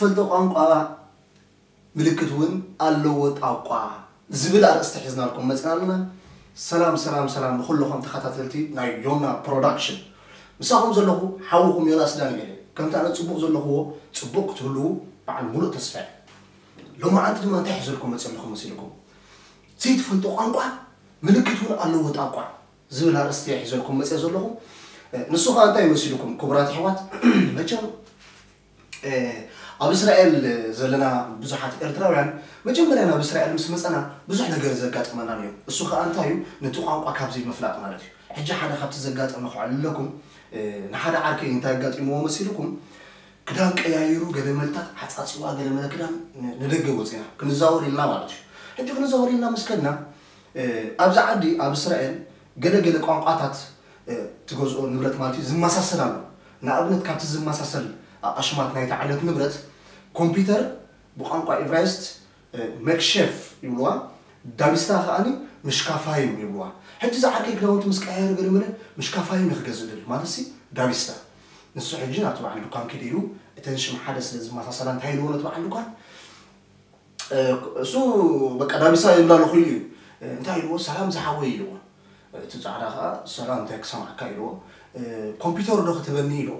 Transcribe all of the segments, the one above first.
ፈልጦ ቋንቋ ምልክት እውን ኣለዎ ጣቋ ዝብል ኣርእስቲ ሒዝናልኩም መፅና ኣለና። ሰላም ሰላም ሰላም ንኩልኹም ተኸታተልቲ ናይ ዮና ፕሮዳክሽን። ምሳኹም ዘለኹ ሓውኹም ዮናስ ዳንኤል እየ። ከምቲ ኣነ ፅቡቕ ዘለኹዎ ፅቡቕ ክትህልዉ በዓል ሙሉእ ተስፋ እየ። ሎማዓንቲ ድማ እንታይ ሒዘልኩም መፅእ ኣለኹም መሲልኩም? ዘይትፈልጦ ቋንቋ ምልክት እውን ኣለዎ ጣቋ ዝብል ኣርእስቲ እየ ሒዘልኩም መፅእ ዘለኹ። ንሱ ከዓ እንታይ መሲልኩም ክቡራት ኣሕዋት? መቸም ኣብ እስራኤል ዘለና ብዙሓት ኤርትራውያን መጀመርያ ናብ እስራኤል ምስ መፀና ብዙሕ ነገር ዘጋጥመና እዩ። እሱ ከዓ እንታይ እዩ? ነቲ ቋንቋ ካብ ዘይምፍላጥ ማለት እዩ። ሕጂ ሓደ ካብቲ ዘጋጠመ ክዕልለኩም። ንሓደ ዓርከይ እንታይ ኣጋጢምዎ መሲልኩም? ክዳን ቀያይሩ ገለ መልታት ዓፃፅዋ ገለ መለ ክዳን ንደገ ወፂና ክንዛወር ኢልና ማለት እዩ። ሕጂ ክንዛወር ኢልና ምስ ከድና ኣብዚ ዓዲ ኣብ እስራኤል ገለ ገለ ቋንቋታት ትገዝኦ ንብረት ማለት እዩ ዝመሳሰል ኣሎ። ንኣብነት ካብቲ ዝመሳሰል ኣሽማት ናይቲ ዓይነት ንብረት ኮምፒውተር ብቋንቋ ኢብራይስጥ መክሸፍ ይብልዋ፣ ዳቢስታ ከዓኒ ምሽካፋይም ይብልዋ። ሕጂ ዝዓርከይ ክዳውንቲ ምስ ቀያየረ ገለ መለ ምሽካፋይም እዩ ክገዝእ ደሊ ማለት ሲ ዳቢስታ። ንሱ ሕጂ ናብቲ በዓል ድኳን ኪድ ኢሉ እተን ሽም ሓደ ስለ ዝመሳሰላ እንታይ ኢልዎ ነቲ በዓል ድኳን እሱ በቃ ዳቢሳ ይብላ ኣለኹ ኢሉ እዩ። እንታይ ኢልዎ? ሰላም ዝሓወይ ኢልዎ። እቲ ፃዕዳ ከዓ ሰላም እንታይ ክሰማዕካ ኢልዎ። ኮምፒውተር ዶ ክትህበኒ ኢልዎ።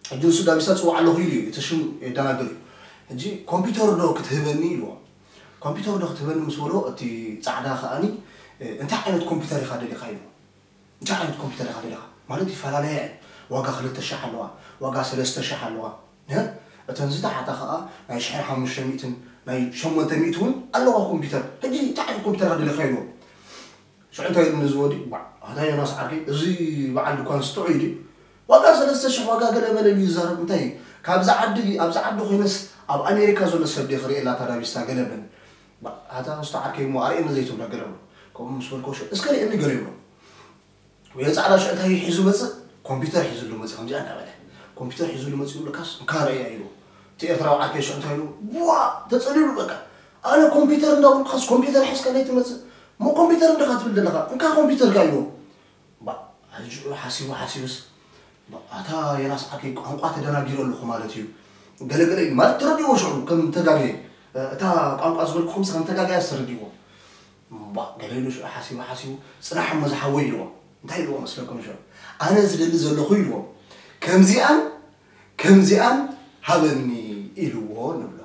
ሕጂ ንሱ ዳቢሳ ፅዋዕ ኣለኹ ኢሉ እዩ እቲ ሽም የደናግር እዩ። ሕጂ ኮምፒውተር ዶ ክትህበኒ ኢልዎ። ኮምፒውተር ዶ ክትህበኒ ምስ በሎ እቲ ፃዕዳ ከዓኒ እንታይ ዓይነት ኮምፒውተር ኢኻ ደሊኻ ኢልዎ። እንታይ ዓይነት ኮምፒውተር ኢኻ ደሊኻ ማለት ይፈላለያ እየን። ዋጋ ክልተ ሺሕ ኣለዋ፣ ዋጋ ሰለስተ ሺሕ ኣለዋ። እተን ዝተሓታ ከዓ ናይ ሽሕን ሓሙሽተ ሚእትን ናይ ሸሞንተ ሚእቲ እውን ኣለዋ ኮምፒውተር። ሕጂ እንታይ ዓይነት ኮምፒውተር ኢኻ ደሊኻ ኢልዎ። ሽዑ እንታይ ኢሉ ነዚ ወዲ ባዕ ኣታ ዮናስ ዓርከይ እዚ በዓል ድኳን ስጥዑ ኢሉ ዋጋ ሰለስተ ሽሕ ዋጋ ገለ መለ ኢሉ ይዛረብ። እንታይ ካብዚ ዓዲ ኣብዚ ዓዲ ኮይነስ ኣብ ኣሜሪካ ዘሎ ሰብ ደ ክርእየላ ታዳቢስታ ገለ በል። ኣታ ስቶ ዓርከይ እሞ ኣርእየኒ ዘይትብሎ ገለ ብሎ። ከምኡ ምስ በልኮ ሽዑ እስከ ርእየኒ ገለ ይብሎ። ወይ ፃዕዳ ሽዑ እንታይ ሒዙ መፅእ? ኮምፒውተር ሒዙሉ መፅእ ከምዚኣ እንዳበለ ኮምፒውተር ሒዙሉ መፅእ ይብለካስ እንካ ርእያ ኢሉ። እቲ ኤርትራዊ ዓርከይ ሽዑ እንታይ ኢሉ? ዋ ተፀሊሉ በቃ ኣነ ኮምፒውተር እንዳበልኩኻስ ኮምፒውተር ሒዝካ ናይ ትመፅእ? እሞ ኮምፒውተር እንዲኻ ትብል ዘለኻ እንካ ኮምፒውተርካ ኢሉ። ሕጂ ሓሲቡ ሓሲቡስ ኣታ የናስ ዓርከይ ቋንቋ ተደናጊረ ኣለኹ ማለት እዩ። ገለገለ ኢሉ ማለት ተረዲዎ ሽዑ ከም ተጋገየ እታ ቋንቋ ዝበልኩኹምስ ከም ተጋገያ ዝተረዲዎ። ገለ ኢሉ ሽዑ ሓሲቡ ሓሲቡ ፅናሕ እሞ ዝሓወይ ኢልዎ። እንታይ ኢልዎ መስለኩም ሽዑ? ኣነ ዝደሊ ዘለኹ ኢልዎ። ከምዚኣን ከምዚኣን ሃበኒ ኢልዎ ንብሎ።